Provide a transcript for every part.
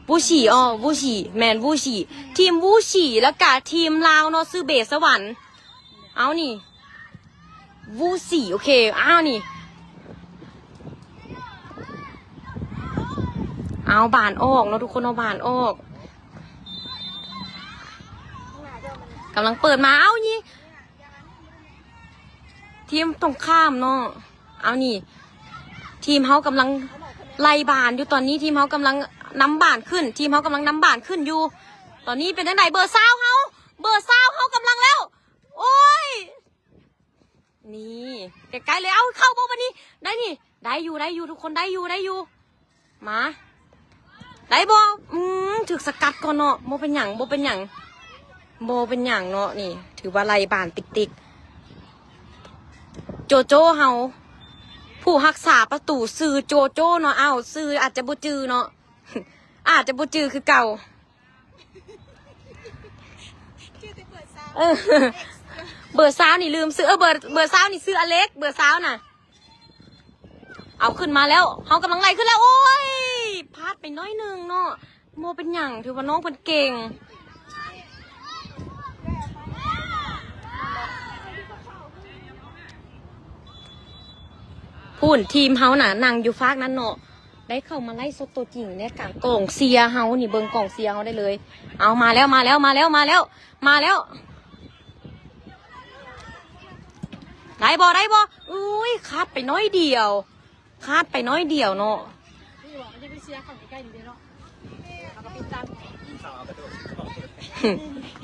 ວູຊີ ອໍ ວູຊີ ແມ່ນ ວູຊີ ທີມວູຊີ ແລ້ວກະທີມລາວເນາະ ຊື່ເບສະຫວັນ. ເອົານີ້ ວູຊີ ໂອເຄ ອ້າວນີ້ ເອົາບານອອກເນາະທຸກຄົນ ເອົາບານອອກ ກຳລັງເປີດມາ ເອົານີ້ ທີມຕົງຂ້າມເນາະ ເອົານີ້ ທີມເຮົາກຳລັງໄລ່ບານຢູ່ຕອນນີ້ ທີມເຮົາກຳລັງນຳບານຂຶ້ນ ທີມເຮົາກຳລັງນຳບານຂຶ້ນຢູ່ ຕອນນີ້ເປັນຈັ່ງໃດ ເບີຊາວເຮົາ ເບີຊາວເຮົາກຳລັງແລ້ວ ໂອ້ຍ ນີ້ ໃກ້ໆເລີຍ ເອົາ ເຂົ້າບໍ່ບາດນີ້ ໄດ້ນີ້ ໄດ້ຢູ່ ໄດ້ຢູ່ ທຸກຄົນ ໄດ້ຢູ່ ໄດ້ຢູ່ ມາ ໄດ້ບໍ່? ອືມ ຖືກສະກັດກ່ອນເນາະ ບໍ່ເປັນຫຍັງ ບໍ່ເປັນຫຍັງ ບໍ່ເປັນຫຍັງເນາະ ນີ້ ຖືວ່າໄລ່ບານຕິກໆ ໂຈໂຈ້ເຮົາ ຜູ້ຮັກສາປະຕູຊື່ໂຈໂຈ້ເນາະ ອ້າວ ຊື່ອາດຈະບໍ່ຈື່ເນາະ ອາດຈະບໍ່ຈື່ຄືເກົ່າ. ເອີ ເບີຊາວນີ້ລືມຊື່ ເອີ ເບີ ເບີຊາວນີ້ຊື່ອາເລັກ ເບີຊາວນະ ເອົາຂຶ້ນມາແລ້ວ ເຮົາກຳລັງໄລ່ຂຶ້ນແລ້ວ ໂອ້ຍ ພາດໄປໜ້ອຍໜຶ່ງເນາະ ບໍ່ເປັນຫຍັງ ຖືວ່ານ້ອງເພິ່ນເກັ່ງ ພຸ້ນ ທີມເຮົານະ ນັ່ງຢູ່ຟາກນັ້ນເນາະ ໄດ້ເຂົ້າມາໄລຟ໌ສົດຕົວຈິງແນະ ກາງກອງເຊຍເຮົານີ້ ເບິ່ງກອງເຊຍເຮົາໄດ້ເລີຍ ເອົາ ມາແລ້ວ ມາແລ້ວ ມາແລ້ວ ມາແລ້ວ ມາແລ້ວ ໄດ້ບໍ່ ໄດ້ບໍ່? ອຸ້ຍ ຂາດໄປໜ້ອຍດຽວ ຂາດໄປໜ້ອຍດຽວເນາະ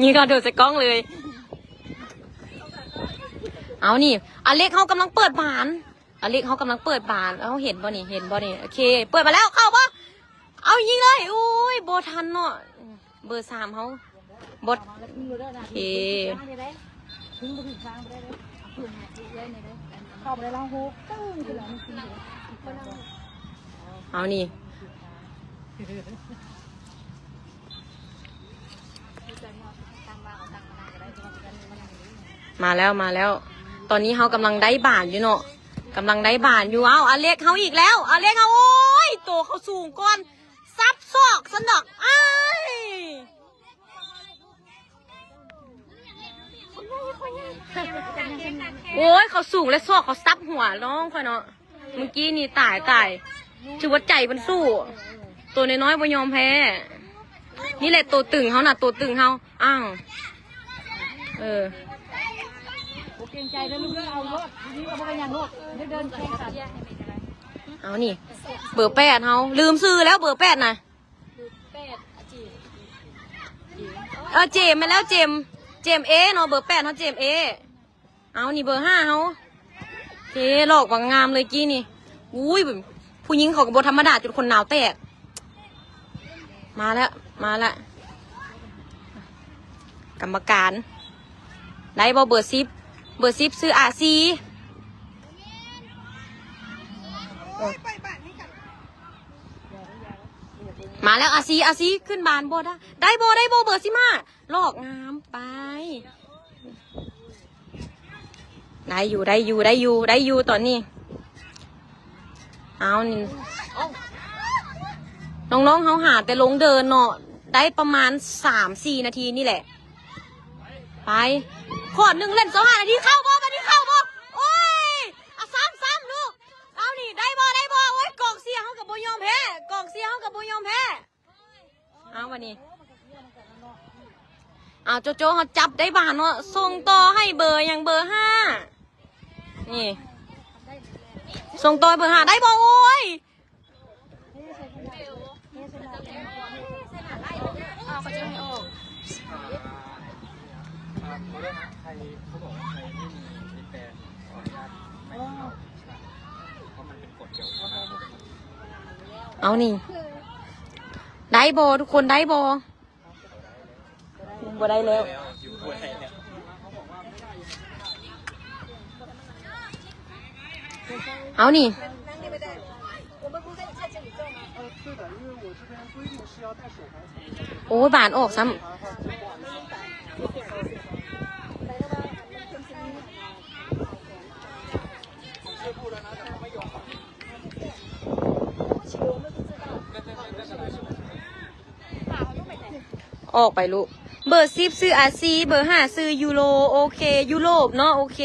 ນີ້ກໍໂດດໃສ່ກ້ອງເລີຍ ເອົານີ້ ອາເລັກເຮົາກຳລັງເປີດບານ ອາເລັກເຮົາກຳລັງເປີດບານ ເຮົາເຫັນບໍ່ນີ້ ເຫັນບໍ່ນີ້ ໂອເຄ ເປີດມາແລ້ວ ເຂົ້າບໍ່? ເອົາ ຍິງເລີຍ ໂອ້ຍ ບໍ່ທັນເນາະ ເບີສາມເຮົາ ບໍ່ ໂອເຄ ເອົານີ້ ມາແລ້ວ ມາແລ້ວ ຕອນນີ້ເຮົາກຳລັງໄດ້ບານຢູ່ເນາະ ກຳລັງໄດ້ບານຢູ່ ເອົ້າ ອາເລັກເຮົາອີກແລ້ວ ອາເລັກເຮົາ ໂອ້ຍ ໂຕເຂົາສູງກ່ອນ ສັບສອກຊັ້ນດອກ ອ້າຍ ໂອ້ຍ ເຂົາສູງແລະ ສອກເຂົາສັບຫົວນ້ອງຂ້ອຍເນາະ. ມື້ກີ້ນີ້ຕາຍ ຕາຍ ຖືວ່າໃຈເພິ່ນສູ້ ໂຕນ້ອຍໆບໍ່ຍອມແພ້. ນີ້ແຫຼະໂຕຕຶງເຮົານະ ໂຕຕຶງເຮົາ ອ້າວ ເອີ ບໍ່ເກງໃຈເດີລູກເດີ ເອົາໂລດ ນີ້ກໍບໍ່ເປັນຫຍັງລູກ ເດີນແຂ່ງກັນ. ເອົານີ້ ເບີແປດເຮົາ ລືມຊື່ແລ້ວ ເບີແປດນະ ເອີ ເຈມ ແມ່ນແລ້ວ ເຈມ ເຈມເອເນາະ ເບີແປດເຮົາ ເຈມເອ. ເອົາ ນີ້ເບີຫ້າເຮົາ ເທ ຫຼອກບັກງາມເລີຍກີ້ນີ້. ອຸ້ຍ ຜູ້ຍິງເຂົາກໍບໍ່ທຳມະດາ ຈົນຄົນໜາວແຕກ. ມາແລ້ວ ມາແລ້ວ ກຳມະການ ໄດ້ບໍ່ ເບີສິບ ເບີສິບຊື່ອາຊີ. ມາແລ້ວ ອາຊີ ອາຊີ ຂຶ້ນບານບໍ່ໄດ້ ໄດ້ບໍ່ ໄດ້ບໍ່ ເບີສິບຫ້າ ຫຼອກງາມໄປ. ໄດ້ຢູ່ ໄດ້ຢູ່ ໄດ້ຢູ່ ໄດ້ຢູ່ຕອນນີ້. ເອົານີ້ ນ້ອງໆເຮົາຫາແຕ່ລົງເດີນເນາະ ໄດ້ປະມານສາມສີ່ນາທີນີ້ແຫຼະ. ໄປ ຄອດໜຶ່ງເຫຼັ້ນຊາວຫ້ານາທີ ເຂົ້າບໍ່ ບາດນີ້ເຂົ້າບໍ່? ໂອ້ຍ ອາ ຊ້ຳ ຊ້ຳລູກ. ເອົານີ້ ໄດ້ບໍ່ ໄດ້ບໍ່? ໂອ້ຍ ກອງເຊຍເຮົາກໍບໍ່ຍອມແພ້ ກອງເຊຍເຮົາກໍບໍ່ຍອມແພ້. ເອົາ ບາດນີ້ ເອົາ ໂຈໂຈເຮົາຈັບໄດ້ບານເນາະ ສົ່ງຕໍ່ໃຫ້ເບີຫຍັງ ເບີຫ້າ ນີ້ ສົ່ງຕໍ່ໃຫ້ເບີຫ້າ ໄດ້ບໍ່? ໂອ້ຍ ເອົານີ້ ໄດ້ບໍ່ ທຸກຄົນ ໄດ້ບໍ່? ບໍ່ໄດ້ແລ້ວ ເອົານີ້ ໂອ້ຍ ບານອອກຊ້ຳ. 球那个知道。ອອກໄປລູກ. ເບີສິບຊື່ອາຊີ, ເບີຫ້າຊື່ຢູໂຣ. ໂອເຄ ຢູໂຣບເນາະ. ໂອເຄ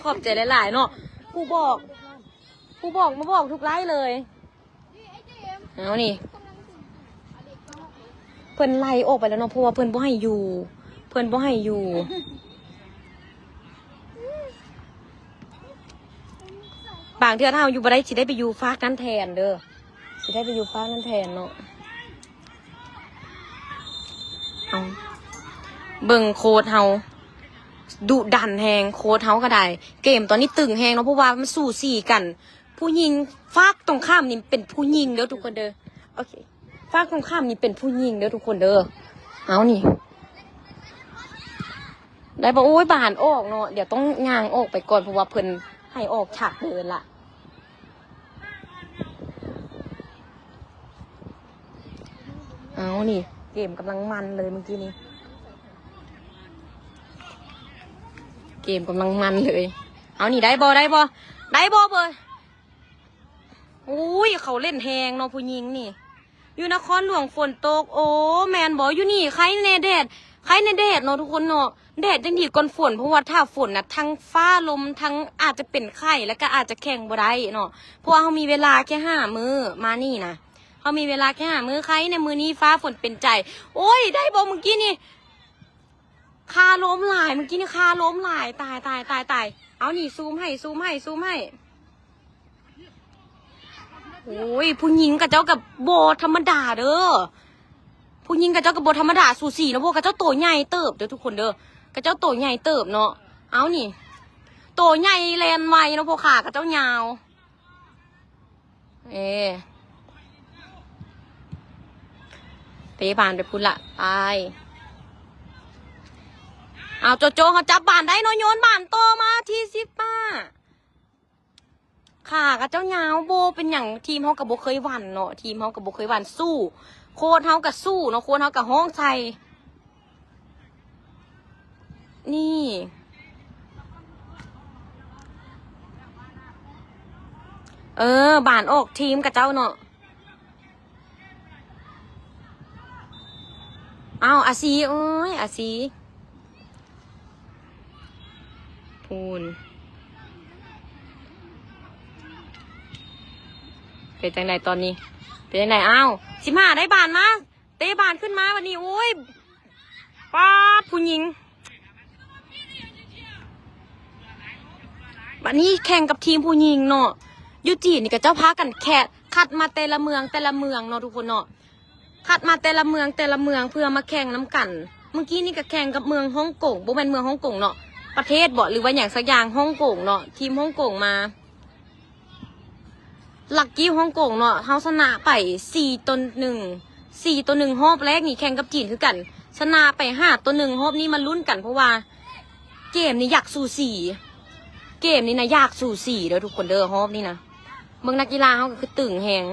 ຂອບໃຈຫຼາຍໆເນາະ ຜູ້ບອກ, ຜູ້ບອກມາບອກທຸກໄລເລີຍ. ເອົານີ້ ເພິ່ນໄລ່ອອກໄປແລ້ວເນາະ ເພາະວ່າເພິ່ນບໍ່ໃຫ້ຢູ່, ເພິ່ນບໍ່ໃຫ້ຢູ່. ບາງເທື່ອຖ້າເຮົາຢູ່ບໍ່ໄດ້ ຊິໄດ້ໄປຢູ່ຟາກນັ້ນແທນເດີ, ຊິໄດ້ໄປຢູ່ຟາກນັ້ນແທນເນາະ. ເອົາ ເບິ່ງໂຄດເຮົາ ດຸດັນແຮງ, ໂຄດເຮົາກໍໄດ້. ເກມຕອນນີ້ຕຶງແຮງເນາະ ເພາະວ່າມັນສູສີກັນ. ຜູ້ຍິງຟາກຕົງຂ້າມນີ້ເປັນຜູ້ຍິງເດີທຸກຄົນເດີ. ໂອເຄ ຟາກຕົງຂ້າມນີ້ເປັນຜູ້ຍິງເດີທຸກຄົນເດີ. ເອົານີ້ ໄດ້ບໍ່? ໂອ້ຍ ບານອອກເນາະ. ດຽວຕ້ອງຍ່າງອອກໄປກ່ອນ ເພາະວ່າເພິ່ນໃຫ້ອອກສາກເດີນລະ. ເອົານີ້ ເກມກຳລັງມັນເລີຍເມື່ອກີ້ນີ້, ເກມກຳລັງມັນເລີຍ. ເອົານີ້ ໄດ້ບໍ່? ໄດ້ບໍ່? ໄດ້ບໍ່ເບີ? ໂອ້ຍ ເຂົາເຫຼັ້ນແຮງເນາະ ຜູ້ຍິງນີ້. ຢູ່ນະຄອນຫຼວງຝົນຕົກ. ໂອ້ ແມ່ນບໍ່? ຢູ່ນີ້ໄຄແດ່ແດດ, ໄຄແດ່ແດດເນາະທຸກຄົນເນາະ. ແດດຈັ່ງດີກ່ອນຝົນ ເພາະວ່າຖ້າຝົນນະ ທັງຟ້າລົມ ທັງອາດຈະເປັນໄຂ້ ແລ້ວກໍອາດຈະແຂ່ງບໍ່ໄດ້ເນາະ. ເພາະວ່າເຮົາມີເວລາແຄ່ຫ້າມື້ມານີ້ນະ, ເຮົາມີເວລາແຄ່ຫ້າມື້. ໄຄແດ່ມື້ນີ້ຟ້າຝົນເປັນໃຈ. ໂອ້ຍ ໄດ້ບໍ່ເມື່ອກີ້ນີ້? ຄາລົມຫຼາຍ ເມື່ອກີ້ນີ້ຄາລົມຫຼາຍ. ຕາຍ ຕາຍ ຕາຍ ຕາຍ. ເອົານີ້ ຊູມໃຫ້ ຊູມໃຫ້ ຊູມໃຫ້. ໂອ້ຍ ຜູ້ຍິງຂະເຈົ້າກໍບໍ່ທຳມະດາເດີ, ຜູ້ຍິງຂະເຈົ້າກໍບໍ່ທຳມະດາ. ສູສີເນາະ ພວກຂະເຈົ້າໂຕໃຫຍ່ເຕີບເດີທຸກຄົນເດີ, ຂະເຈົ້າໂຕໃຫຍ່ເຕີບເນາະ. ເອົານີ້ ໂຕໃຫຍ່ແລ່ນໄວເນາະ ພວກຂາຂະເຈົ້າຍາວ. ເອ ເຕະບານໄປພຸ້ນລະ ໄປ. ເອົາ ໂຈໂຈ ເຮົາຈັບບານໄດ້ເນາະ, ໂຍນບານຕໍ່ມາທີສິບຫ້າ. ຂາຂະເຈົ້າຍາວ ບໍ່ເປັນຫຍັງ, ທີມເຮົາກໍບໍ່ເຄີຍຫວັ່ນເນາະ, ທີມເຮົາກໍບໍ່ເຄີຍຫວັ່ນ. ສູ້ ໂຄດເຮົາກໍສູ້ເນາະ, ໂຄດເຮົາກໍຮ້ອງໃສ່. ນີ້ ເອີ ບານອອກທີມຂະເຈົ້າເນາະ. ອ້າວ ອາຊີ ໂອ້ຍ ອາຊີ ພຸ້ນ ເປັນຈັ່ງໃດຕອນນີ້? ເປັນຈັ່ງໃດ? ອ້າວ ສິບຫ້າ ໄດ້ບານມາ. ເຕະບານຂຶ້ນມາບັດນີ້ ໂອ້ຍ ປາດ ຜູ້ຍິງ. ບັດນີ້ແຂ່ງກັບທີມຜູ້ຍິງເນາະ, ຢູ່ຈີນນີ້ຂະເຈົ້າພາກັນແຄະ ຄັດມາແຕ່ລະເມືອງ ແຕ່ລະເມືອງເນາະ ທຸກຄົນເນາະ, ຄັດມາແຕ່ລະເມືອງ ແຕ່ລະເມືອງ ເພື່ອມາແຂ່ງນຳກັນ. ມື້ກີ້ນີ້ກໍແຂ່ງກັບເມືອງຮົງກົງ, ບໍ່ແມ່ນເມືອງຮົງກົງເນາະ, ປະເທດບໍ ຫຼືວ່າຫຍັງສັກຢ່າງ, ຮົງກົງເນາະ, ທີມຮົງກົງມາ. ລັກກີ້ຮົງກົງເນາະ, ເຮົາຊະນະໄປສີ່ຕໍ່ໜຶ່ງ, ສີ່ຕໍ່ໜຶ່ງ. ຮອບແລກນີ້ແຂ່ງກັບຈີນຄືກັນ, ຊະນະໄປຫ້າຕໍ່ໜຶ່ງ. ຮອບນີ້ມາລຸ້ນກັນ ເພາະວ່າເກມນີ້ຢາກສູສີ, ເກມນີ້ນະຢາກສູສີເດີທຸກຄົນເດີ. ຮອບນີ້ນະ ເບິ່ງນັກກິລາເຮົາກໍຄືຕຶງແຮງ,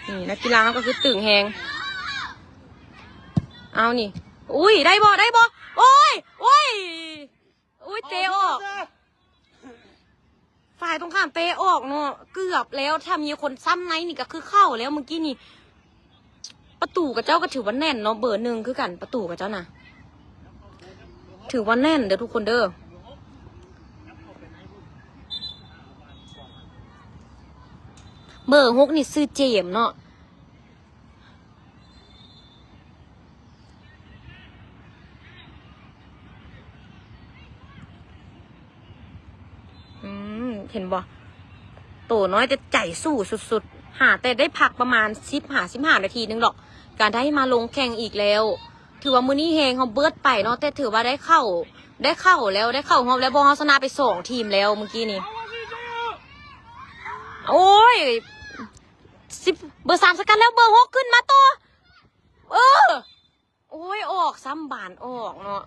ນີ້ ນັກກິລາເຮົາກໍຄືຕຶງແຮງ. ເອົານີ້ ອຸ້ຍ ໄດ້ບໍ່ ໄດ້ບໍ່? ໂອ້ຍ ໂອ້ຍ ອຸ້ຍ ເຕະອອກ. ຝ່າຍຕົງຂ້າມເຕະອອກເນາະ, ເກືອບແລ້ວ. ຖ້າມີຄົນຊ້ຳໃນນີ້ກໍຄືເຂົ້າແລ້ວເມື່ອກີ້ນີ້. ປະຕູຂະເຈົ້າກໍຖືວ່າແໜ້ນເນາະ, ເບີໜຶ່ງຄືກັນ ປະຕູຂະເຈົ້ານະ, ຖືວ່າແໜ້ນເດີທຸກຄົນເດີ. ເບີຫົກນີ້ຊື່ເຈມເນາະ. ອືມ ເຫັນບໍ່? ໂຕນ້ອຍແຕ່ໃຈສູ້ສຸດໆ, ຫາແຕ່ໄດ້ພັກປະມານສິບຫາສິບຫ້ານາທີໜຶ່ງດອກ, ກະໄດ້ມາລົງແຂ່ງອີກແລ້ວ. ຖືວ່າມື້ນີ້ແຮງເຮົາເບິດໄປເນາະ, ແຕ່ຖືວ່າໄດ້ເຂົ້າ ໄດ້ເຂົ້າແລ້ວ, ໄດ້ເຂົ້າຮອບແລ້ວ. ບໍ່ ເຮົາຊະນະໄປສອງທີມແລ້ວມື້ກີ້ນີ້. ໂອ້ຍ ສິບ ເບີສາມສະກັດແລ້ວ, ເບີຫົກຂຶ້ນມາຕໍ່. ເອີ ໂອ້ຍ ອອກຊ້ຳ, ບານອອກເນາະ.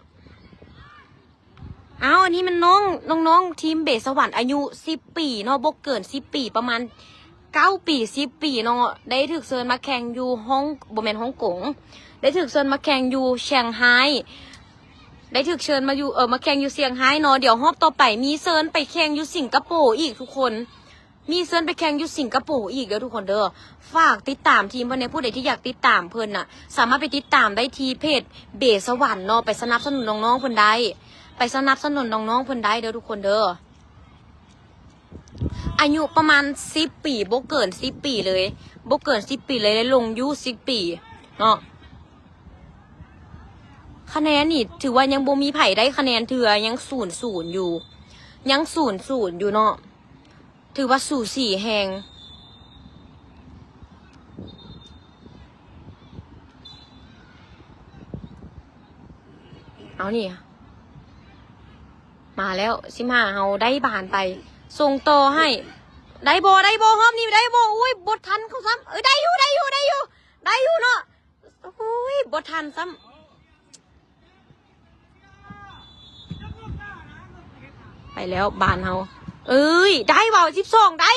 ອ້າວ ອັນນີ້ມັນນ້ອງ ນ້ອງໆ ທີມເບສະຫວັນ ອາຍຸສິບປີເນາະ, ບໍ່ເກີນສິບປີ, ປະມານເກົ້າປີ ສິບປີເນາະ. ໄດ້ຖືກເຊີນມາແຂ່ງຢູ່ຮົງ ບໍ່ແມ່ນຮົງກົງ, ໄດ້ຖືກເຊີນມາແຂ່ງຢູ່ຊຽງໄຮ້, ໄດ້ຖືກເຊີນມາຢູ່ ເອີ ມາແຂ່ງຢູ່ຊຽງໄຮ້ເນາະ. ດຽວຮອບຕໍ່ໄປມີເຊີນໄປແຂ່ງຢູ່ສິງກະໂປອີກທຸກຄົນ. ມີເຊີນໄປແຂ່ງຢູ່ສິງກະໂປອີກເດີທຸກຄົນເດີ. ຝາກຕິດຕາມທີມເພິ່ນແດ່ ຜູ້ໃດທີ່ຢາກຕິດຕາມເພິ່ນນະ ສາມາດໄປຕິດຕາມໄດ້ທີ່ເພຈເບສະຫວັນເນາະ ໄປສະໜັບສະໜູນນ້ອງໆເພິ່ນໄດ້ ໄປສະໜັບສະໜູນນ້ອງໆເພິ່ນໄດ້ເດີທຸກຄົນເດີ. ອາຍຸປະມານສິບປີ ບໍ່ເກີນສິບປີເລີຍ ບໍ່ເກີນສິບປີເລີຍ ແລະ ລົງຢູສິບປີເນາະ. ຄະແນນນີ້ຖືວ່າຍັງບໍ່ມີໃຜໄດ້ຄະແນນເທື່ອ ຍັງສູນສູນຢູ່ ຍັງສູນສູນຢູ່ເນາະ. ຖືວ່າສູສີແຮງ. ເອົານີ້ ມາແລ້ວ ສິບຫ້າ ເຮົາໄດ້ບານໄປ ສົ່ງຕໍ່ໃຫ້ ໄດ້ບໍ່ ໄດ້ບໍ່ ຮອບນີ້ໄດ້ບໍ່? ໂອ້ຍ ບໍ່ທັນເຂົາຊ້ຳ. ເອີ ໄດ້ຢູ່ ໄດ້ຢູ່ ໄດ້ຢູ່ ໄດ້ຢູ່ເນາະ. ໂອ້ຍ ບໍ່ທັນຊ້ຳ. ໄປແລ້ວບານເຮົາ. ເອີຍ ໄດ້ເວົ້າ ສິບສອງ ໄດ້.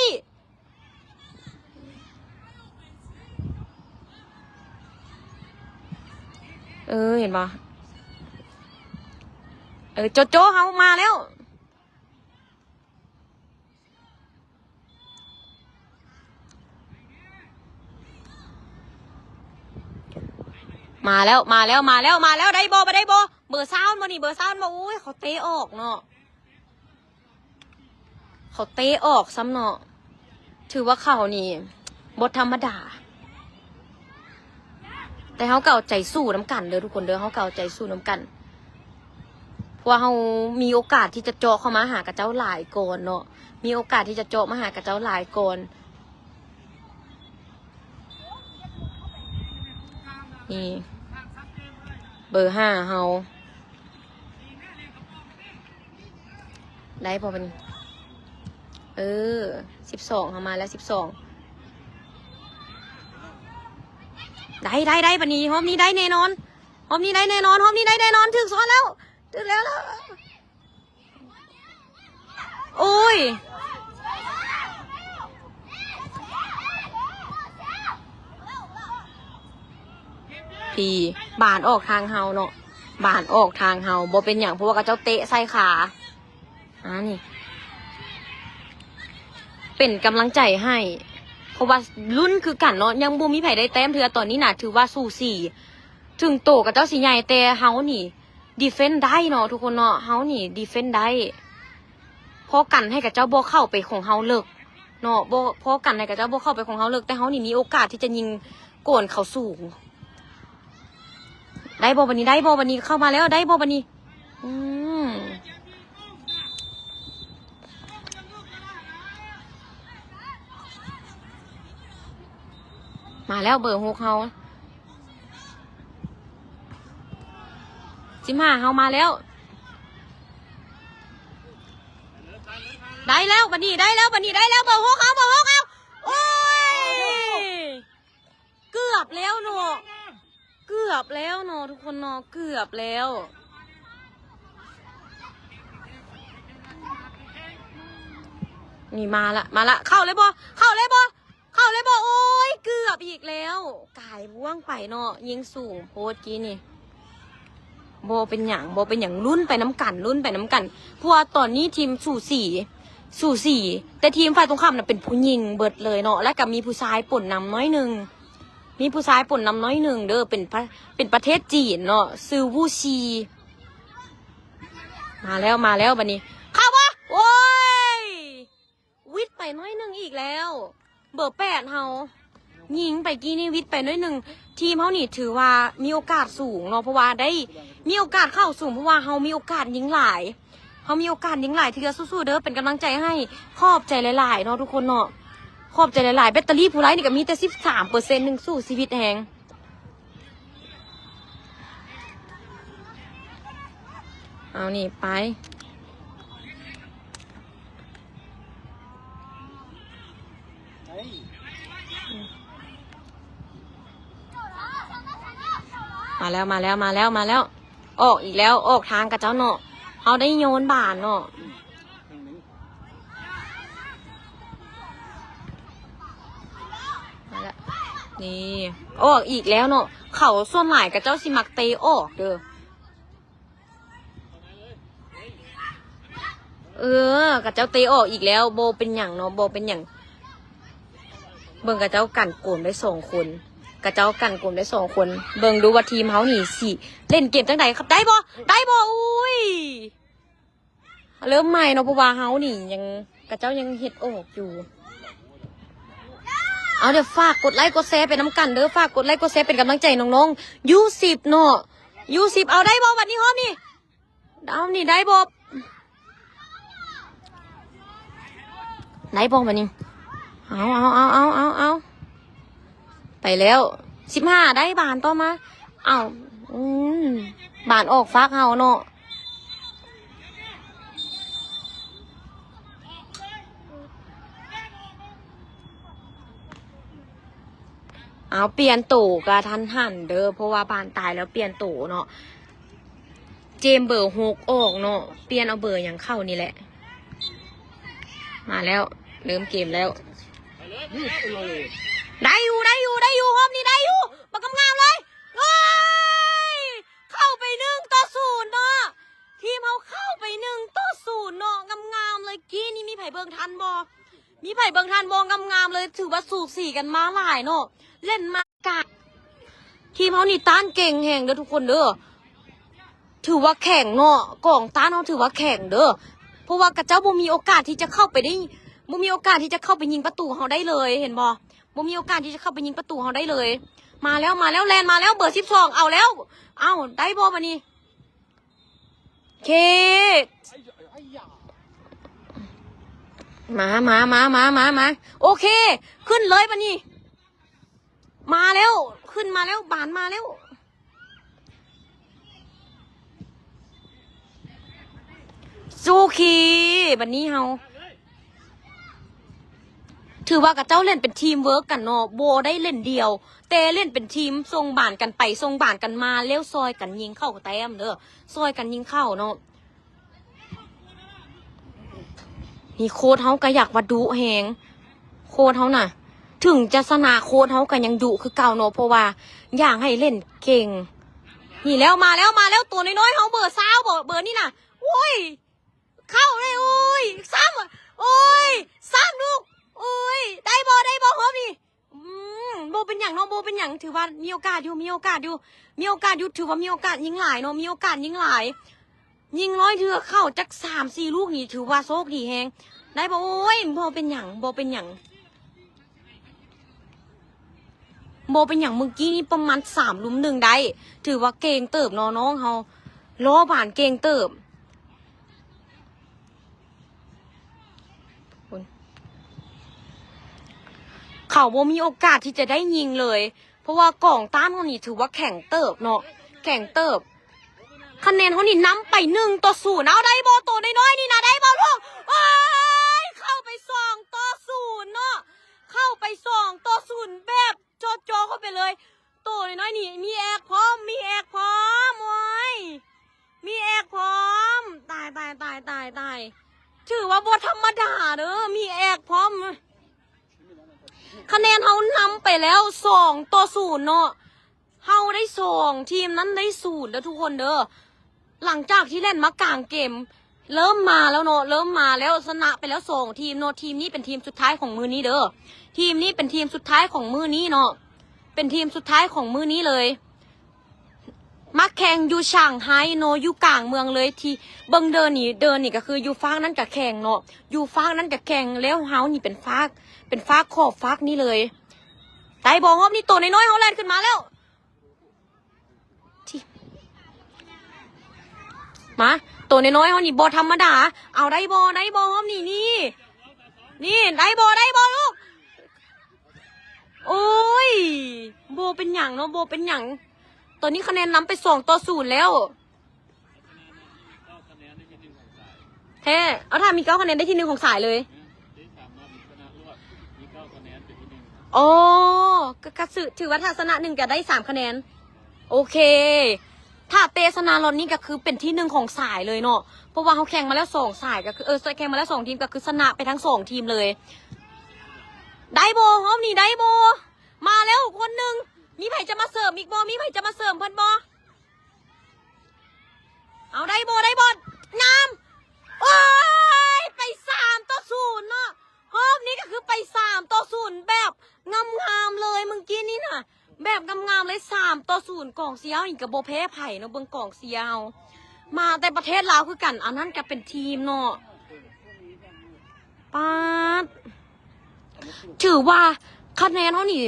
ເອີ ເຫັນບໍ່? ເອີ ໂຈໂຈ ເຮົາມາແລ້ວ. ມາແລ້ວ ມາແລ້ວ ມາແລ້ວ ມາແລ້ວ. ໄດ້ບໍ່ ບໍ່ໄດ້ບໍ່? ເບີຊາວບໍ່ນີ້? ເບີຊາວບໍ່? ໂອ້ຍ ເຂົາເຕະອອກເນາະ ເຂົາເຕະອອກຊ້ຳເນາະ. ຖືວ່າເຂົານີ້ບໍ່ທຳມະດາ. ແຕ່ເຮົາກໍເອົາໃຈສູ້ນຳກັນເດີທຸກຄົນເດີ ເຮົາກໍເອົາໃຈສູ້ນຳກັນ ເພາະວ່າເຮົາມີໂອກາດທີ່ຈະເຈາະເຂົ້າມາຫາຂະເຈົ້າຫຼາຍກ່ອນເນາະ ມີໂອກາດທີ່ຈະເຈາະມາຫາຂະເຈົ້າຫຼາຍກ່ອນ. ນີ້ ເບີຫ້າເຮົາ ໄດ້ບໍ່ບັດນີ້? ເອີ ສິບສອງ ເຮົາມາແລ້ວ ສິບສອງ. ໄດ້ ໄດ້ ໄດ້ ບັດນີ້ຮອບນີ້ໄດ້ແນ່ນອນ ຮອບນີ້ໄດ້ແນ່ນອນ ຮອບນີ້ໄດ້ແນ່ນອນ. ຖືກຊ້ອນແລ້ວ ຖືກແລ້ວ ແລ້ວ. ໂອ້ຍ ພີ້ ບານອອກທາງເຮົາເນາະ ບານອອກທາງເຮົາ. ບໍ່ເປັນຫຍັງ ເພາະວ່າເຂົາເຈົ້າເຕະໃສ່ຂາ. ອ່າ ນີ້ ເປັນກຳລັງໃຈໃຫ້ ເພາະວ່າລຸ້ນຄືກັນເນາະ ຍັງບໍ່ມີໃຜໄດ້ແຕ້ມເທື່ອ. ຕອນນີ້ນະ ຖືວ່າສູສີ ເຖິງໂຕເຂົາເຈົ້າຊິໃຫຍ່ ແຕ່ເຮົານີ້ ດີເຟນໄດ້ເນາະທຸກຄົນເນາະ ເຮົານີ້ດີເຟນໄດ້ ພໍກັນໃຫ້ເຂົາເຈົ້າບໍ່ເຂົ້າໄປຂອງເຮົາເລິກເນາະ ບໍ່ ພໍກັນໃຫ້ເຂົາເຈົ້າບໍ່ເຂົ້າໄປຂອງເຮົາເລິກ ແຕ່ເຮົານີ້ມີໂອກາດທີ່ຈະຍິງໂກນເຂົາສູງ. ໄດ້ບໍ່ບັດນີ້? ໄດ້ບໍ່ບັດນີ້? ເຂົ້າມາແລ້ວ ໄດ້ບໍ່ບັດນີ້? ອືມ ມາແລ້ວເບີຫົກເຮົາ. ສິບຫ້າ ເຮົາມາແລ້ວ ໄດ້ແລ້ວບັດນີ້ ໄດ້ແລ້ວບັດນີ້ ໄດ້ແລ້ວ ເບີຫົກເຮົາ ເບີຫົກເຮົາ. ໂອ້ຍ ເກືອບແລ້ວເນາະ ເກືອບແລ້ວເນາະທຸກຄົນເນາະ ເກືອບແລ້ວ. ນີ້ມາລະ ມາລະ ເຂົ້າເລີຍບໍ່? ເຂົ້າເລີຍບໍ່? ເຂົ້າເລີຍບໍ່? ໂອ້ຍ ເກືອບອີກແລ້ວ ກາຍບ້ວງໄປເນາະ ຍິງສູງໂພດກີ້ນີ້. ບໍ່ເປັນຫຍັງ ບໍ່ເປັນຫຍັງ ລຸ້ນໄປນຳກັນ ລຸ້ນໄປນຳກັນ ເພາະວ່າຕອນນີ້ທີມສູສີ ສູສີ ແຕ່ທີມຝ່າຍຕົງຂ້າມນະເປັນຜູ້ຍິງເບິດເລີຍເນາະ ແລ້ວກໍມີຜູ້ຊາຍປົນນຳໜ້ອຍໜຶ່ງ ມີຜູ້ຊາຍປົນນຳໜ້ອຍໜຶ່ງເດີ ເປັນປະ ເປັນປະເທດຈີນເນາະ ຊື່ ວູຊີ. ມາແລ້ວ ມາແລ້ວບັດນີ້ ເຂົ້າບໍ່? ໂອ້ຍ ວິດໄປໜ້ອຍໜຶ່ງອີກແລ້ວ ເບີແປດເຮົາຍິງໄປກີ້ນີ້ ວິດໄປໜ້ອຍໜຶ່ງ. ທີມເຮົານີ້ຖືວ່າມີໂອກາດສູງເນາະ ເພາະວ່າໄດ້ມີໂອກາດເຂົ້າສູງ ເພາະວ່າເຮົາມີໂອກາດຍິງຫຼາຍ ເຮົາມີໂອກາດຍິງຫຼາຍເທື່ອ. ສູ້ໆເດີ ເປັນກຳລັງໃຈໃຫ້ ຂອບໃຈຫຼາຍໆເນາະທຸກຄົນເນາະ ຂອບໃຈຫຼາຍໆ. ແບັດເຕີຣີຜູ້ໄລ່ນີ້ກໍມີແຕ່ສິບສາມເປີເຊັນໜຶ່ງ ສູ້ຊີວິດແຮງ. ເອົານີ້ໄປ ມາແລ້ວ ມາແລ້ວ ມາແລ້ວ ມາແລ້ວ. ອອກອີກແລ້ວ ອອກທາງຂະເຈົ້າເນາະ ເຮົາໄດ້ໂຍນບານເນາະ. ມາລະ ນີ້ ອອກອີກແລ້ວເນາະ ເຂົາສ່ວນຫຼາຍຂະເຈົ້າຊິມັກເຕະອອກເດີ. ເອີ ຂະເຈົ້າເຕະອອກອີກແລ້ວ ບໍ່ເປັນຫຍັງເນາະ ບໍ່ເປັນຫຍັງ. ເບິ່ງເຂົາເຈົ້າກັນໂກນໄດ້ສອງຄົນ ເຂົາເຈົ້າກັນໂກນໄດ້ສອງຄົນ. ເບິ່ງດູວ່າທີມເຮົານີ້ຊິເລ່ນເກມຈັ່ງໃດຄັບ ໄດ້ບໍ່ ໄດ້ບໍ່? ອຸ້ຍ ເລີ່ມໃໝ່ເນາະ ເພາະວ່າເຮົານີ້ຍັງ ເຂົາເຈົ້າຍັງເຮັດອອກຢູ່. ເອົາ ດຽວຝາກກົດໄລກົດແຊໄປນຳກັນເດີ ຝາກກົດໄລກົດແຊເປັນກຳລັງໃຈນ້ອງໆ ຢູສິບເນາະ ຢູສິບ. ເອົາ ໄດ້ບໍ່ບັດນີ້ຮອບນີ້? ເອົາ ນີ້ໄດ້ບໍ່ ໄດ້ບໍ່ບັດນີ້? ເອົາ ເອົາ ເອົາ ເອົາ ໄປແລ້ວ ສິບຫ້າ ໄດ້ບານຕໍ່ມາ. ເອົາ ອືມ ບານອອກຟາກເຮົາເນາະ. ເອົາ ປ່ຽນໂຕກະທັນຫັນເດີ ເພາະວ່າບານຕາຍແລ້ວປ່ຽນໂຕເນາະ. ເຈມເບີຫົກອອກເນາະ ປ່ຽນເອົາເບີຫຍັງເຂົ້ານີ້ແຫຼະ. ມາແລ້ວ ເລີ່ມເກມແລ້ວ. ໄດ້ຢູ່ ໄດ້ຢູ່ ໄດ້ຢູ່ ຮອບນີ້ໄດ້ຢູ່ ບັກງາມໆເລີຍ. ໂອ້ຍ ເຂົ້າໄປໜຶ່ງຕໍ່ສູນເນາະ ທີມເຮົາເຂົ້າໄປໜຶ່ງຕໍ່ສູນເນາະ ງາມໆເລີຍ. ກີ້ນີ້ມີໃຜເບິ່ງທັນບໍ່? ມີໃຜເບິ່ງທັນບໍ່? ງາມໆເລີຍ ຖືວ່າສູສີກັນມາຫຼາຍເນາະ ເລ່ນມາກະ ທີມເຮົານີ້ຕ້ານເກັ່ງແຮງເດີທຸກຄົນເດີ ຖືວ່າແຂງເນາະ ກອງຕ້ານເຮົາຖືວ່າແຂງເດີ ເພາະວ່າເຂົາເຈົ້າບໍ່ມີໂອກາດທີ່ຈະເຂົ້າໄປໄດ້ ບໍ່ມີໂອກາດທີ່ຈະເຂົ້າໄປຍິງປະຕູເຮົາໄດ້ເລີຍ ເຫັນບໍ່? ບໍ່ມີໂອກາດທີ່ຈະເຂົ້າໄປຍິງປະຕູເຮົາໄດ້ເລີຍ. ມາແລ້ວ ມາແລ້ວ ແລ່ນມາແລ້ວ ເບີສິບສອງ ເອົາແລ້ວ ເອົາ ໄດ້ບໍ່ບັດນີ້? ເຄ ມາ ມາ ມາ ໂອເຄ ຂຶ້ນເລີຍບັດນີ້. ມາແລ້ວ ຂຶ້ນມາແລ້ວ ບານມາແລ້ວ. ໂອເຄ ບັດນີ້ເຮົາ ຖືວ່າເຂົາເຈົ້າເລ່ນເປັນທີມເວີກກັນເນາະ ບໍ່ໄດ້ເລ່ນດຽວ ແຕ່ເລ່ນເປັນທີມ ສົ່ງບານກັນໄປ ສົ່ງບານກັນມາ ແລ້ວຊ່ອຍກັນຍິງເຂົ້າແຕ້ມເດີ ຊ່ອຍກັນຍິງເຂົ້າເນາະ. ນີ້ໂຄດເຮົາກໍຢາກວ່າດຸແຮງ ໂຄດເຮົານະ ເຖິງຈະຊະນະ ໂຄດເຮົາກໍຍັງດຸຄືເກົ່າເນາະ ເພາະວ່າຢາກໃຫ້ເລ່ນເກັ່ງ. ນີ້ແລ້ວ ມາແລ້ວ ມາແລ້ວ ໂຕນ້ອຍໆເຮົາ ເບີຊາວບໍ ເບີນີ້ນະ ໂອ້ຍ ເຂົ້າເລີຍ ໂອ້ຍ ຊ້ຳ ໂອ້ຍ ຊ້ຳລູກ ໂອ້ຍ ໄດ້ບໍ່ ໄດ້ບໍ່ ຮອບນີ້? ອືມ ບໍ່ເປັນຫຍັງເນາະ ບໍ່ເປັນຫຍັງ ຖືວ່າມີໂອກາດຢູ່ ມີໂອກາດຢູ່ ມີໂອກາດຢູ່ ຖືວ່າມີໂອກາດຍິງຫຼາຍເນາະ ມີໂອກາດຍິງຫຼາຍ ຍິງຮ້ອຍເທື່ອເຂົ້າຈັກສາມສີ່ລູກນີ້ ຖືວ່າໂຊກດີແຮງ ໄດ້ບໍ່? ໂອ້ຍ ບໍ່ເປັນຫຍັງ ບໍ່ເປັນຫຍັງ ບໍ່ເປັນຫຍັງ ມື້ກີ້ນີ້ປະມານສາມລຸມໜຶ່ງໄດ້ ຖືວ່າເກັ່ງເຕີບເນາະ ນ້ອງເຮົາລໍ້ບານເກັ່ງເຕີບ. ເຂົາບໍ່ມີໂອກາດທີ່ຈະໄດ້ຍິງເລີຍ ເພາະວ່າກອງຕ້ານເຮົານີ້ຖືວ່າແຂງເຕີບເນາະ ແຂງເຕີບ. ຄະແນນເຮົານີ້ນຳໄປໜຶ່ງຕໍ່ສູນ ເອົາ ໄດ້ບໍ່? ໂຕນ້ອຍໆນີ້ນະ ໄດ້ບໍ່ລູກ? ໂອ້ຍ ເຂົ້າໄປສອງຕໍ່ສູນເນາະ ເຂົ້າໄປສອງຕໍ່ສູນແບບ ໂຈະໆເຂົ້າໄປເລີຍ ໂຕນ້ອຍໆນີ້ ມີແອກພ້ອມ ມີແອກພ້ອມ ໂອ້ຍ ມີແອກພ້ອມ ຕາຍໆໆໆ ຖືວ່າບໍ່ທຳມະດາເດີ ມີແອກພ້ອມ. ຄະແນນເຮົານຳໄປແລ້ວສອງຕໍ່ສູນເນາະ ເຮົາໄດ້ສອງ ທີມນັ້ນໄດ້ສູນເດີທຸກຄົນເດີ. ຫຼັງຈາກທີ່ເລ່ນມາກາງເກມ ເລີ່ມມາແລ້ວເນາະ ເລີ່ມມາແລ້ວ ຊະນະໄປແລ້ວສອງທີມເນາະ. ທີມນີ້ເປັນທີມສຸດທ້າຍຂອງມື້ນີ້ເດີ ທີມນີ້ເປັນທີມສຸດທ້າຍຂອງມື້ນີ້ເນາະ ເປັນທີມສຸດທ້າຍຂອງມື້ນີ້ເລີຍ. ມາແຂ່ງຢູ່ຊ່າງໄຮເນາະ ຢູ່ກາງເມືອງເລີຍ ທີ່ເບິ່ງເດີນີ້ ເດີນີ້ກໍຄືຢູ່ຟາກນັ້ນກໍແຂ່ງເນາະ ຢູ່ຟາກນັ້ນກໍແຂ່ງ ແລ້ວເຮົານີ້ເປັນຟາກ ເປັນຟາກຂອບຟາກນີ້ເລີຍ. ໄດ້ບໍ່? ຮອບນີ້ໂຕນ້ອຍໆເຮົາແລ່ນຂຶ້ນມາແລ້ວ ມາ ໂຕນ້ອຍໆເຮົານີ້ບໍ່ທຳມະດາ ເອົາ ໄດ້ບໍ່? ໄດ້ບໍ່? ຮອບນີ້ ນີ້ ນີ້ ໄດ້ບໍ່? ໄດ້ບໍ່ລູກ? ໂອ້ຍ ບໍ່ເປັນຫຍັງເນາະ ບໍ່ເປັນຫຍັງ. ຕອນນີ້ຄະແນນນຳໄປສອງຕໍ່ສູນແລ້ວ ແທ້. ເອົາ ຖ້າມີເກົ້າຄະແນນໄດ້ທີໜຶ່ງຂອງສາຍເລີຍ. ອໍ ກໍ ກໍຖື ຖືວ່າຖ້າຊະນະໜຶ່ງກໍໄດ້ສາມຄະແນນ. ໂອເຄ ຖ້າເຕະຊະນະລອດນີ້ກໍຄືເປັນທີໜຶ່ງຂອງສາຍເລີຍເນາະ ເພາະວ່າເຮົາແຂ່ງມາແລ້ວສອງສາຍ ກໍຄື ເອີ ແຂ່ງມາແລ້ວສອງທີມ ກໍຄືຊະນະໄປທັງສອງທີມເລີຍ. ໄດ້ບໍ່? ຮອບນີ້ໄດ້ບໍ່? ມາແລ້ວຄົນໜຶ່ງ ມີໃຜຈະມາເສີມອີກບໍ່? ມີໃຜຈະມາເສີມເພິ່ນບໍ່? ເອົາ ໄດ້ບໍ່? ໄດ້ບໍ່? ງາມ ໂອ້ຍ ໄປສາມຕໍ່ສູນເນາະ. ຮອບນີ້ກໍຄືໄປສາມຕໍ່ສູນແບບງາມໆເລີຍ ມື້ກີ້ນີ້ນະ ແບບງາມໆເລີຍ ສາມຕໍ່ສູນ. ກອງເຊຍເຮົານີ້ກໍບໍ່ແພ້ໃຜເນາະ ເບິ່ງກອງເຊຍເຮົາ ມາແຕ່ປະເທດລາວຄືກັນ. ອັນນັ້ນກໍເປັນທີມເນາະ ປາດ ຖືວ່າຄະແນນເຮົານີ້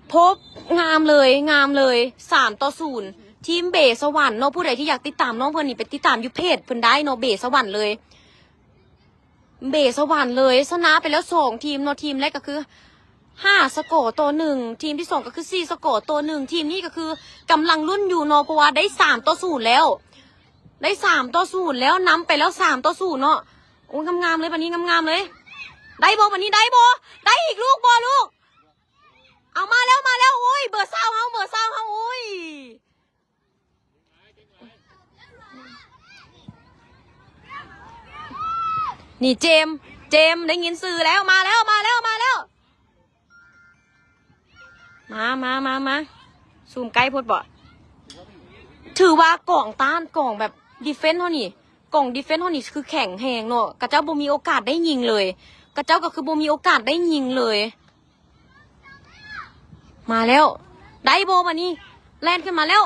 ໂພບງາມເລີຍ ງາມເລີຍ ສາມຕໍ່ສູນ ທີມເບສະຫວັນເນາະ. ຜູ້ໃດທີ່ຢາກຕິດຕາມນ້ອງເພິ່ນນີ້ ໄປຕິດຕາມຢູ່ເພຈເພິ່ນໄດ້ເນາະ ເບສະຫວັນເລີຍ ເບສະຫວັນເລີຍ. ຊະນະໄປແລ້ວສອງທີມເນາະ ທີມແລກກໍຄືຫ້າສະກໍຕໍ່ໜຶ່ງ ທີມທີສອງກໍຄືສີ່ສະກໍຕໍ່ໜຶ່ງ. ທີມນີ້ກໍຄືກຳລັງລຸ້ນຢູ່ເນາະ ເພາະວ່າໄດ້ສາມຕໍ່ສູນແລ້ວ ໄດ້ສາມຕໍ່ສູນແລ້ວ ນຳໄປແລ້ວສາມຕໍ່ສູນເນາະ. ໂອ້ຍ ງາມໆເລີຍ ບາດນີ້ງາມໆເລີຍ ໄດ້ບໍ່ ບາດນີ້ໄດ້ບໍ່ ໄດ້ອີກລູກບໍ່ລູກ? ເອົາມາແລ້ວ ມາແລ້ວ ໂອ້ຍ ເບີຊາວເຮົາ ເບີຊາວເຮົາ ໂອ້ຍ ນີ້ເຈມ ເຈມ ໄດ້ຍິນຊື່ແລ້ວ ມາແລ້ວ ມາແລ້ວ ມາແລ້ວ ມາ ມາ ມາ ມາ ຊູມໃກ້ໂພດບໍ? ຖືວ່າກອງຕ້ານ ກອງແບບດີເຟນເຮົານີ້ ກອງດີເຟນເຮົານີ້ຄືແຂງແຮງເນາະ ຂະເຈົ້າບໍ່ມີໂອກາດໄດ້ຍິງເລີຍ ຂະເຈົ້າກໍຄືບໍ່ມີໂອກາດໄດ້ຍິງເລີຍ. ມາແລ້ວ ໄດ້ບໍ່ບາດນີ້ ແລ່ນຂຶ້ນມາແລ້ວ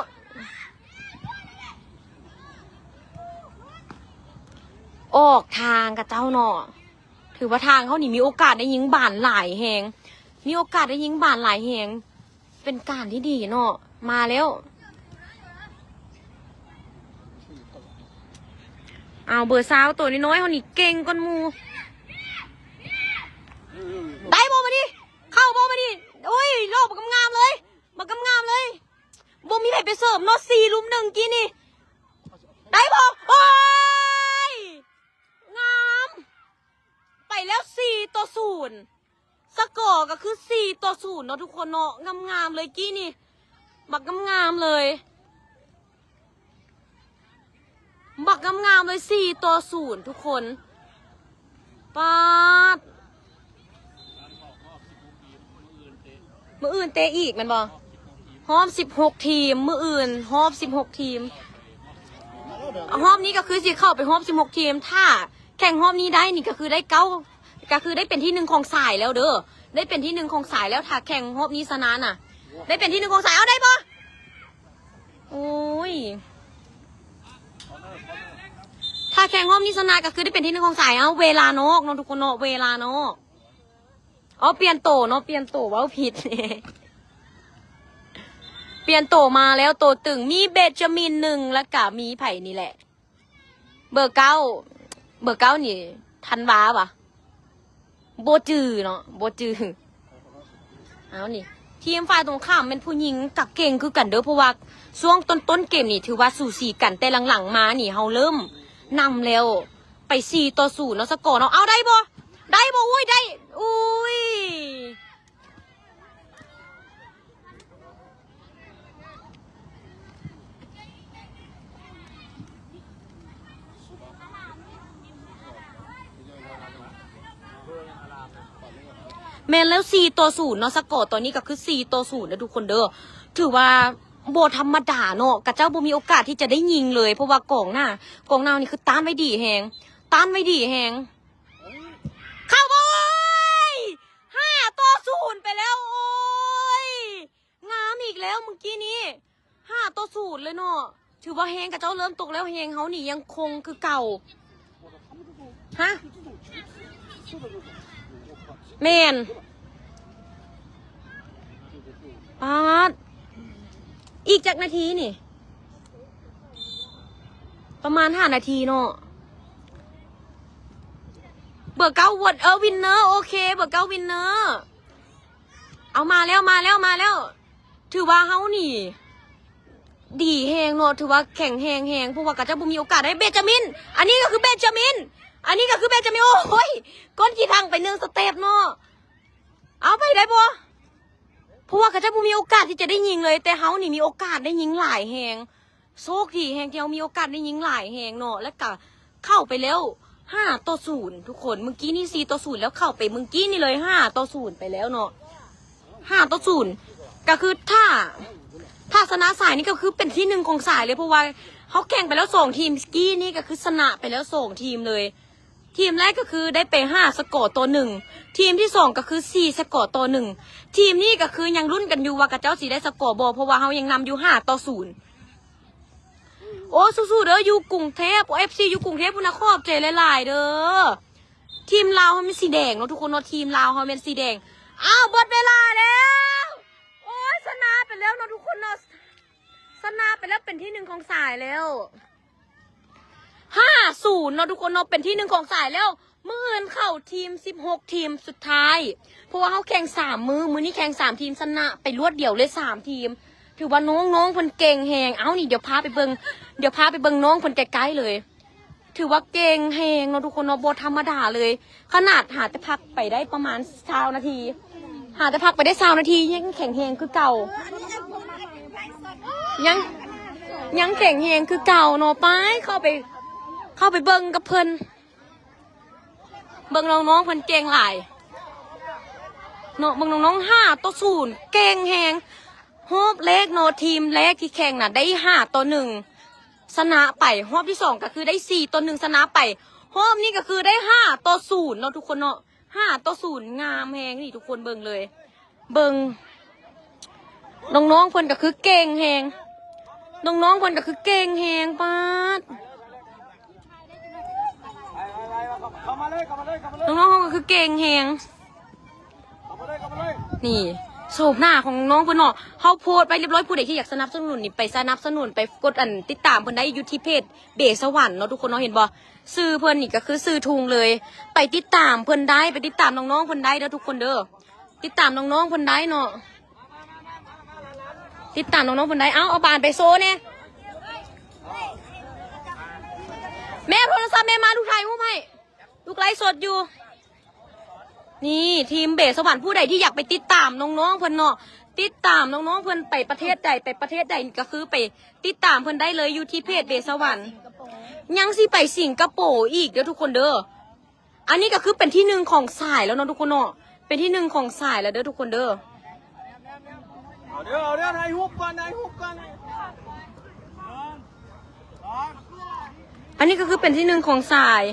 ອອກທາງຂະເຈົ້າເນາະ. ຖືວ່າທາງເຮົານີ້ມີໂອກາດໄດ້ຍິງບານຫຼາຍແຮງ ມີໂອກາດໄດ້ຍິງບານຫຼາຍແຮງ ເປັນການທີ່ດີເນາະ. ມາແລ້ວ ເອົາ ເບີຊາວໂຕນ້ອຍໆເຮົານີ້ເກັ່ງກວ່າໝູ່ ໄດ້ບໍ່ບາດນີ້? ເຂົ້າບໍ່ບາດນີ້? ໂອ້ຍ ໂລບບັກງາມໆເລີຍ ບັກງາມໆເລີຍ ບໍ່ມີໃຜໄປເສີມເນາະ ສີ່ລຸມໜຶ່ງກີ້ນີ້ ໄດ້ບໍ່? ໂອ້ຍ ງາມ ໄປແລ້ວສີ່ຕໍ່ສູນ ສະກໍກໍຄືສີ່ຕໍ່ສູນເນາະທຸກຄົນເນາະ ງາມໆເລີຍກີ້ນີ້ ບັກງາມໆເລີຍ ບັກງາມໆເລີຍ ສີ່ຕໍ່ສູນ ທຸກຄົນ ປາດ ມື້ອື່ນເຕະອີກແມ່ນບໍ່? ຮອບສິບຫົກທີມ ມື້ອື່ນຮອບສິບຫົກທີມ ຮອບນີ້ກໍຄືຊິເຂົ້າໄປຮອບສິບຫົກທີມ ຖ້າແຂ່ງຮອບນີ້ໄດ້ນີ້ກໍຄືໄດ້ເກົ້າ ກໍຄືໄດ້ເປັນທີໜຶ່ງຂອງສາຍແລ້ວເດີ ໄດ້ເປັນທີໜຶ່ງຂອງສາຍແລ້ວ ຖ້າແຂ່ງຮອບນີ້ຊະນະນະ ໄດ້ເປັນທີໜຶ່ງຂອງສາຍ ເອົາໄດ້ບໍ່? ໂອ້ຍ ຖ້າແຂ່ງຮອບນີ້ຊະນະກໍຄືໄດ້ເປັນທີໜຶ່ງຂອງສາຍ ເອົາ ເວລານອກເນາະທຸກຄົນເນາະ ເວລານອກ ເອົາ ປ່ຽນໂຕເນາະ ປ່ຽນໂຕ ເວົ້າຜິດ ປ່ຽນໂຕມາແລ້ວ ໂຕຕຶງ ມີເບນຈາມິນໜຶ່ງ ແລ້ວກະມີໃຜນີ້ແຫຼະ ເບີເກົ້າ ເບີເກົ້ານີ້ ທັນວາຫວາ? ບໍ່ຈື່ເນາະ ບໍ່ຈື່ ເອົານີ້ ທີມຝ່າຍຕົງຂ້າມແມ່ນຜູ້ຍິງກະເກັ່ງຄືກັນເດີ ເພາະວ່າຊ່ວງຕົ້ນໆເກມນີ້ຖືວ່າສູສີກັນ ແຕ່ຫຼັງໆມານີ້ເຮົາເລີ່ມນຳແລ້ວ ໄປສີ່ຕໍ່ສູນເນາະ ສະກໍເນາະ ເອົາ ໄດ້ບໍ່? ໄດ້ບໍ່? ໂອ້ຍ ໄດ້ ໂອ້ຍ ແມ່ນແລ້ວ ສີ່ຕໍ່ສູນເນາະ ສະກໍຕອນນີ້ກໍຄືສີ່ຕໍ່ສູນເດີທຸກຄົນເດີ ຖືວ່າບໍ່ທຳມະດາເນາະ ຂະເຈົ້າບໍ່ມີໂອກາດທີ່ຈະໄດ້ຍິງເລີຍ ເພາະວ່າກອງໜ້າ ກອງໜ້ານີ້ຄືຕ້ານໄວ້ດີແຮງ ຕ້ານໄວ້ດີແຮງ ເຂົ້າບໍ່? ໂອ້ຍ ຫ້າຕໍ່ສູນໄປແລ້ວ ໂອ້ຍ ງາມອີກແລ້ວມື້ກີ້ນີ້ ຫ້າຕໍ່ສູນເລີຍເນາະ ຖືວ່າແຮງຂະເຈົ້າເລີ່ມຕົກແລ້ວ ແຮງເຮົານີ້ຍັງຄົງຄືເກົ່າ ຮະ ແມ່ນ ປາດ ອີກຈັກນາທີນີ້? ປະມານຫ້ານາທີເນາະ ເບີເກົ້າ ເອີ ວິນເນີ ໂອເຄ ເບີເກົ້າ ວິນເນີ ເອົາ ມາແລ້ວ ມາແລ້ວ ມາແລ້ວ ຖືວ່າເຮົານີ້ດີແຮງເນາະ ຖືວ່າແຂງແຮງແຮງ ເພາະວ່າຂະເຈົ້າບໍ່ມີໂອກາດໄດ້ ເບນຈາມິນ ອັນນີ້ກໍຄືເບນຈາມິນ ອັນນີ້ກໍຄືເບນຈາມິນ ໂອ້ຍ ກົ້ນຂີ້ຖັງໄປໜຶ່ງສະເຕັບເນາະ ເອົາ ໄປໄດ້ບໍ່? ເພາະວ່າຂະເຈົ້າບໍ່ມີໂອກາດທີ່ຈະໄດ້ຍິງເລີຍ ແຕ່ເຮົານີ້ມີໂອກາດໄດ້ຍິງຫຼາຍແຮງ ໂຊກດີແຮງທີ່ເຮົາມີໂອກາດໄດ້ຍິງຫຼາຍແຮງເນາະ ແລ້ວກະເຂົ້າໄປແລ້ວ ຫ້າຕໍ່ສູນ ທຸກຄົນ ມື້ກີ້ນີ້ ສີ່ຕໍ່ສູນ ແລ້ວເຂົ້າໄປມື້ກີ້ນີ້ເລີຍ ຫ້າຕໍ່ສູນ ໄປແລ້ວເນາະ ຫ້າຕໍ່ສູນ ກໍຄືຖ້າ ຖ້າຊະນະສາຍນີ້ກໍຄືເປັນທີໜຶ່ງຂອງສາຍເລີຍ ເພາະວ່າເຮົາແຂ່ງໄປແລ້ວສອງທີມ ກີ້ນີ້ກໍຄືຊະນະໄປແລ້ວສອງທີມເລີຍ ທີມແລກກໍຄືໄດ້ໄປຫ້າສະກໍຕໍ່ໜຶ່ງ ທີມທີສອງກໍຄືສີ່ສະກໍຕໍ່ໜຶ່ງ ທີມນີ້ກໍຄືຍັງລຸ້ນກັນຢູ່ວ່າເຂົາເຈົ້າຊິໄດ້ສະກໍບໍ່ ເພາະວ່າເຮົາຍັງນຳຢູ່ຫ້າຕໍ່ສູນ. ໂອ້ ສູ້ໆເດີ ຢູ່ກຸງເທບ ໂອ້ ເອັຟຊີຢູ່ກຸງເທບພຸ້ນນະ ຂອບໃຈຫຼາຍໆເດີ. ທີມລາວເຮົາແມ່ນສີແດງເນາະທຸກຄົນເນາະ ທີມລາວເຮົາແມ່ນສີແດງ. ອ້າວ ເບິດເວລາແລ້ວ ໂອ້ຍ ຊະນະໄປແລ້ວເນາະທຸກຄົນເນາະ ຊະນະໄປແລ້ວ ເປັນທີໜຶ່ງຂອງສາຍແລ້ວ ຫ້າສູນເນາະທຸກຄົນເນາະ ເປັນທີໜຶ່ງຂອງສາຍແລ້ວ. ມື້ອື່ນເຂົ້າທີມສິບຫົກທີມສຸດທ້າຍ ເພາະວ່າເຮົາແຂ່ງສາມມື້ ມື້ນີ້ແຂ່ງສາມທີມ ຊະນະໄປລວດດຽວເລີຍສາມທີມ. ຖືວ່ານ້ອງໆເພິ່ນເກັ່ງແຮງ. ເອົ້າ ນີ້ ດຽວພາໄປເບິ່ງ ດຽວພາໄປເບິ່ງນ້ອງເພິ່ນໃກ້ໆເລີຍ. ຖືວ່າເກັ່ງແຮງເນາະທຸກຄົນເນາະ ບໍ່ທຳມະດາເລີຍ. ຂະໜາດຫາແຕ່ພັກໄປໄດ້ປະມານຊາວນາທີ ຫາແຕ່ພັກໄປໄດ້ຊາວນາທີ ຍັງແຂງແຮງຄືເກົ່າ ຍັງ ຍັງແຂງແຮງຄືເກົ່າເນາະ. ໄປ ເຂົ້າໄປ ເຂົ້າໄປເບິ່ງກັບເພິ່ນ ເບິ່ງນ້ອງໆເພິ່ນເກັ່ງຫຼາຍເນາະ ເບິ່ງນ້ອງໆ ຫ້າຕໍ່ສູນ ເກັ່ງແຮງ. ຮອບແລກເນາະ ທີມແລກທີ່ແຂ່ງນະໄດ້ຫ້າຕໍ່ໜຶ່ງ ຊະນະໄປ. ຮອບທີສອງກໍຄືໄດ້ສີ່ຕໍ່ໜຶ່ງ ຊະນະໄປ. ຮອບນີ້ກໍຄືໄດ້ຫ້າຕໍ່ສູນເນາະທຸກຄົນເນາະ ຫ້າຕໍ່ສູນ ງາມແຮງນີ້ ທຸກຄົນເບິ່ງເລີຍ ເບິ່ງ ນ້ອງໆເພິ່ນກໍຄືເກັ່ງແຮງ ນ້ອງໆເພິ່ນກໍຄືເກັ່ງແຮງ ປາດ ນ້ອງໆເຮົາກໍຄືເກັ່ງແຮງ. ນີ້ໂສມໜ້າຂອງນ້ອງເພິ່ນເນາະ ເຮົາໂພສໄວ້ລຽບຮ້ອຍ. ຜູ້ໃດທີ່ຢາກສະໜັບສະໜູນນີ້ ໄປສະໜັບສະໜູນ ໄປກົດອັນຕິດຕາມເພິ່ນໄດ້ຢູ່ທີ່ເພຈເບສະຫວັນເນາະທຸກຄົນເນາະ. ເຫັນບໍ່ ຊື່ເພິ່ນນີ້ກໍຄືຊື່ທຸງເລີຍ. ໄປຕິດຕາມເພິ່ນໄດ້ ໄປຕິດຕາມນ້ອງໆເພິ່ນໄດ້ເດີທຸກຄົນເດີ. ຕິດຕາມນ້ອງໆເພິ່ນໄດ້ເນາະ ຕິດຕາມນ້ອງໆເພິ່ນໄດ້. ເອົາ ເອົາບານໄປໂຊແດ່ ແມ່ ໂທລະສັບແມ່ມາ ລູກຖ່າຍຮູບໃຫ້ ລູກໄລຟ໌ສົດຢູ່. ນີ້ທີມເບສະຫວັນ ຜູ້ໃດທີ່ຢາກໄປຕິດຕາມນ້ອງໆເພິ່ນເນາະ ຕິດຕາມນ້ອງໆເພິ່ນໄປປະເທດໃດ ໄປປະເທດໃດ ກໍຄືໄປຕິດຕາມເພິ່ນໄດ້ເລີຍ ຢູ່ທີ່ເພຈເບສະຫວັນ. ຍັງຊິໄປສິງກະໂປອີກເດີທຸກຄົນເດີ. ອັນນີ້ກໍຄືເປັນທີໜຶ່ງຂອງສາຍແລ້ວເນາະທຸກຄົນເນາະ ເປັນທີໜຶ່ງຂອງສາຍແລ້ວເດີທຸກຄົນເດີ. ເອົາເດີ ເອົາເດີ ຖ່າຍຮູບກ່ອນ ຖ່າຍຮູບກ່ອນ. ອັນນີ້ກໍຄືເປັນທີໜຶ່ງຂອງສາຍ